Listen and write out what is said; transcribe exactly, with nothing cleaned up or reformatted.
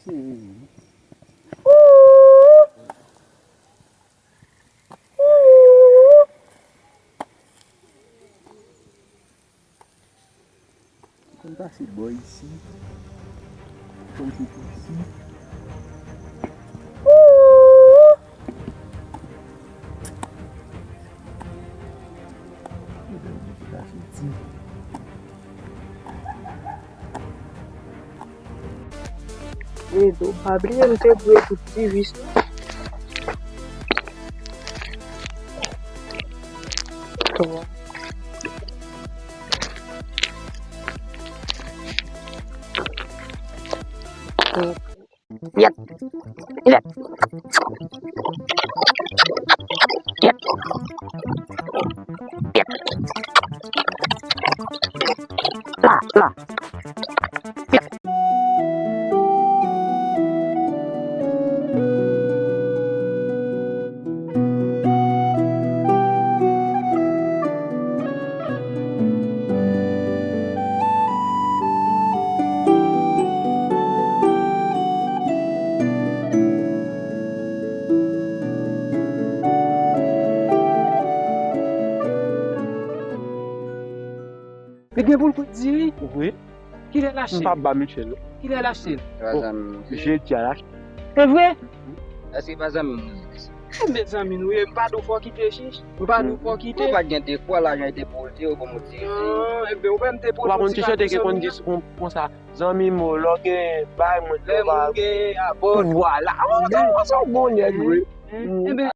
Cheri. Konn pase bò isi. Konn se isi. Medam, li pa soti. Edo, pa bliye m te bouye tout ti vis la. Twa. Yèt. Yèt. Yèt. Yèt. La, la. Li gen pou l kout diri? Wi. Kilè l achte l? M pa ba Michel. Kilè l achte l? Bon, jedi a l achte. Se vre? Èske pa zanmi m ou ye? Eh, mezanmi, nou ye, m pa di w fò kite chich. M pa di w fò kite. Ou pa gen dekwa, lajan te pou l te, ou ban m diri. Ah, enben, ou menm te pou l. Ou pa konn ti chante ke konn di konsa, zanmi m, lè w gen bay mwen, lè m gen abò. Vwala. Ou se yon bon nèg, wi. Enben,